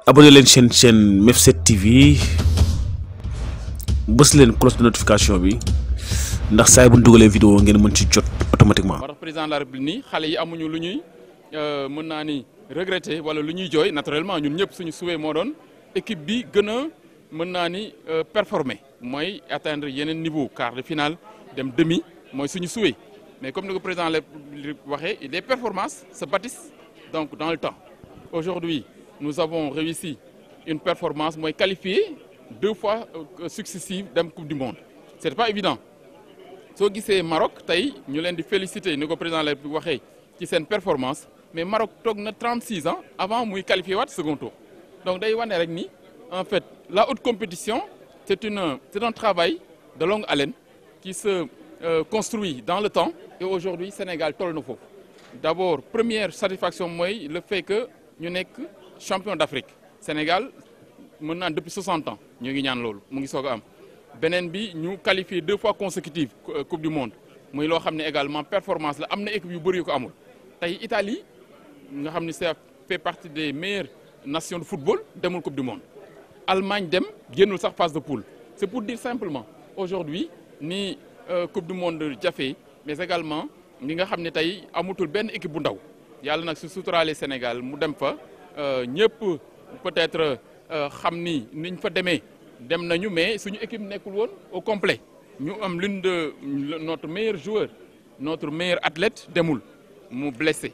abonné leen chaîne MEF7 TV bës leen cloche de notification bi ndax saa bu ñu dugalee vidéo ngeen mën ci jot automatiquement. moo tax président de la République nii xale yi amuñu lu ñuy mën naa ni regretter wala lu ñuy jooy naturellement ñun ñëpp suñu souhait moo doon équipe bi gën a mën naa ni performer mooy atteindre yeneen niveau quart de finale dem demi mooy suñu souhait mais comme ni ko président la waxee les performances se bâtissent donc dans le temps. Aujourd'hui nous avons réussi une performance mooy qualifié 2 fois successives dem coupe du monde c'est pas évident. soo gisee Maroc tey ñu leen di féliciter ni ko président la waxee ci seen performance mais Maroc toog na 36 ans avant muy qualifié waat second tour donc day wane rek ni en fait la haute compétition c'est un travail de longue haleine qui se construit dans le temps et aujourd'hui Sénégal toll na foofu d'abord première satisfaction mooy le fait que ñu nekk champion d'Afrique Sénégal mën naan depuis 60 ans ñu ngi ñaan loolu mu ngi soog a am. beneen bi ñu qualifié 2 fois consécutives coupe du monde muy loo xam ne également performance la am na équipe yu bëri yu ko amul tey Italie nga xam ne ça fait partie des meilleures nations de football demul coupe du monde Allemagne dem génnul sax phase de poule c'est pour dire simplement aujourd'hui ni coupe du monde jafe mais également ñi nga xam ne tey amutul benn équipe bu ndaw yàlla nag su suturaale Sénégal mu dem fa ñëpp peut-être xam ni niñ fa demee dem nañu mais suñu équipe nekkul woon au complet ñu am l'une de notre meilleur joueur notre meilleur athlète demul mu blessé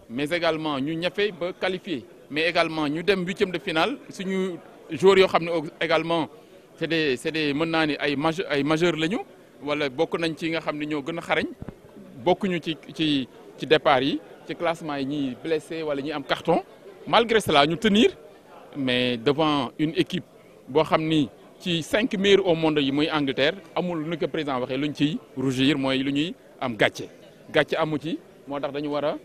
mais également ñu ñafe ba qualifié mais également ñu dem 8e de finale suñu joueurs yoo xam ne également c'est des mën naa ni ay majeurs lañu wala bokk nañ ci nga xam ne ñoo gën a xarañ bokkuñu ci départ yi ci classement yi ñi blessé wala ñi am carton malgré cela ñu tenir mais devant une équipe boo xam ni ci 5 meilleurs au monde yi muy Angleterre amul nu ko président waxee luñ ciy rougir mooy lu ñuy am gàcce amu ci moo tax dañu war a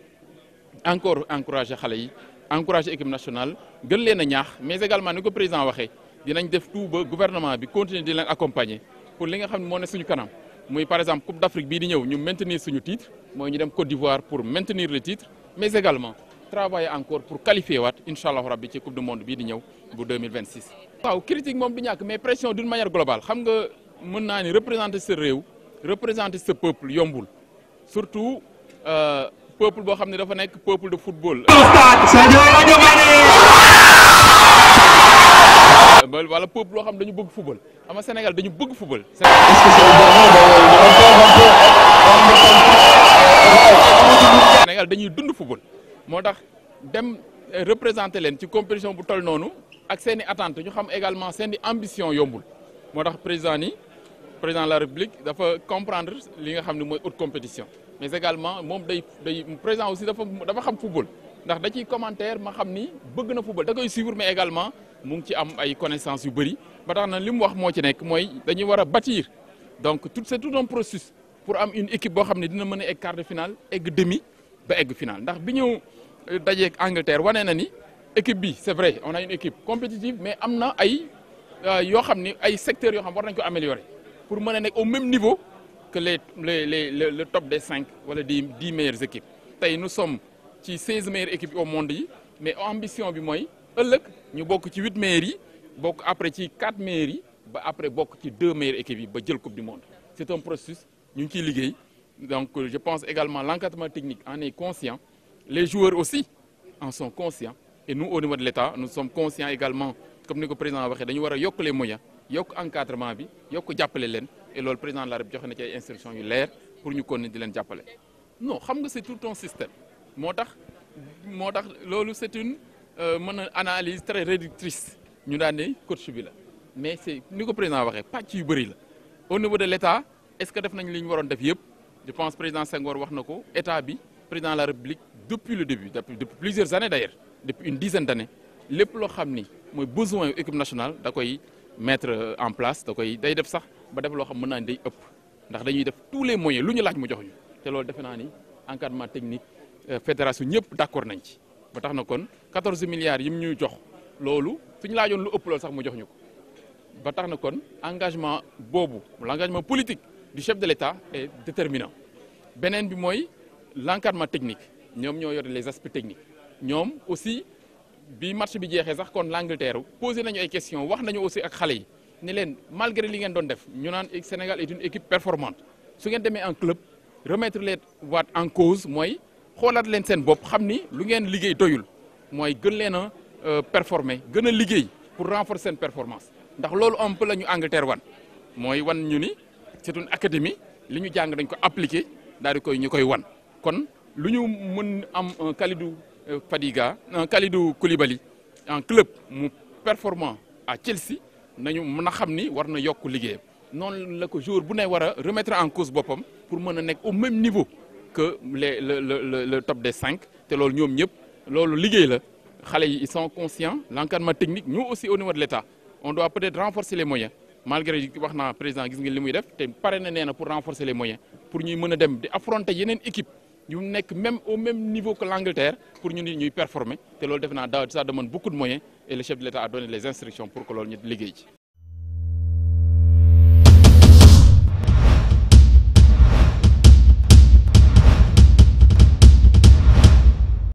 encore encourager xale yi encourager équipe nationale gën leen a ñaax mais également ni ko président waxee dinañ def tout ba gouvernement bi continuer di leen accompagner pour li nga xam ne moo ne suñu kanam muy par exemple Coupe d'Afrique bii di ñëw ñu maintenir suñu titre mooy ñu dem Côte d'Ivoire pour maintenir le titre mais également travailler encore pour qualifier waat incha allah rabbi ci coupe du monde bii di ñëw bu 2026. waaw critique moom du ñàkk mais pression d'une manière globale xam nga mën naa ni représenter sa réew représenter sa peuple yombul surtout peuple boo xam ne dafa nekk peuple de football. wala peuple boo xam ne dañu bëgg football ama Sénégal dañu bëgg football. Sénégal dañuy dund football. moo tax dem représenter leen ci compétition bu toll noonu ak seen i attentes ñu xam également seen i ambition yombul moo tax président de la République dafa comprendre li nga xam ne mooy haute compétition mais également moom day président aussi dafa xam football ndax da ciy commentaire ma xam ni bëgg na football da koy suivre mais également mu ngi ci am ay connaissances yu bëri ba tax na li mu wax moo ci nekk mooy dañuy war a bâtir donc c'est tout un processus pour am une équipe boo xam ne dina mën a egg quart de finale egg demi ba egg finale ndax bi ñëw dajeeg Angleterre wane na ni équipe bi c'est vrai on a une équipe compétitive mais am na ay yoo xam ni ay secteurs yoo xam war nañ ko améliorer pour mën a nekk au même niveau que le top des 5 wala des 10 meilleures équipes tey nous sommes ci 16 meilleures équipes au monde yi mais ambition bi mooy ëllëg ñu bokk ci 8 meilleures yi bokk après ci 4 meilleures yi ba après bokk ci 2 meilleures équipes yi ba jël coupe du monde c'est un processus ñu ngi ciy liggéey donc je pense également l'encadrement technique en est conscient les joueurs aussi en sont conscients et nous au niveau de l'État nous sommes conscients également comme ni ko président waxee dañu war a yokk les moyens yokk encadrement bi yokk jàppale leen et loolu président de la République joxe na ci ay instructions yu leer pour ñu continuer di leen jàppale. non xam nga c'est tout un système moo tax loolu c'est une mën a analyse très réductrice ñu daan ne coach bi la mais c'est ni ko président waxee pàcc yu bëri la au niveau de l'État est-ce que def nañ li ñu waroon def yëpp je pense président Senghor wax na ko État bi président de la République depuis le début depuis plusieurs années d'ailleurs depuis une dizaine d'années lépp loo xam ni mooy besoin équipe nationale da koy mettre en place day def sax ba def loo xam mën naa ni day ëpp ndax dañuy def tous les moyens lu ñu laaj mu jox ñu te loolu defe naa ni encadrement technique fédération ñëpp d'accord nañ ci ba tax na kon 14 milliards yi mu ñuy jox loolu suñu laajoon lu ëpp loolu sax mu jox ñu ko ba tax na kon engagement boobu l'engagement politique du chef de l'État est déterminant beneen bi mooy l'encadrement technique ñoom ñoo yor les aspects techniques ñoom aussi bi match bi jeexee sax kon l'Angleterre posé nañu ay questions wax nañu aussi ak xale yi ne leen malgré li ngeen doon def ñu naan Sénégal est une équipe performante su ngeen demee en club remettre leen waat en cause mooy xoolaat leen seen bopp xam ni lu ngeen liggéey doyul mooy gën leen a performer gën a liggéey pour renforcer seen performance ndax loolu un peu la ñu Angleterre wan mooy wan ñu ni c'est une académie li ñu jàng dañ ko appliquer daal di koy ñu koy wan kon lu ñu mën am un Kalidou Fadiga un Kalidou Koulibaly en club mu performant à Chelsea nañu mën a xam ni war na yokk liggéeyam noonu la ko jour bu ne war a remettre en cause boppam pour mën a nekk au même niveau que le top des 5 te loolu ñoom ñëpp loolu liggéey la xale yi ils sont conscients l'encadrement technique ñu aussi au niveau de l'État on doit peut-être renforcer les moyens malgré wax naa président gis nga li muy def te pare na nee na pour renforcer les moyens pour ñuy mën a dem di affronter yeneen équipe yu nekk même au même niveau que l'Angleterre pour ñu ni ñuy performer te loolu def naa ça demande beaucoup de moyens et le chef de l'État a donné les instructions pour que loolu ñu liggéey ci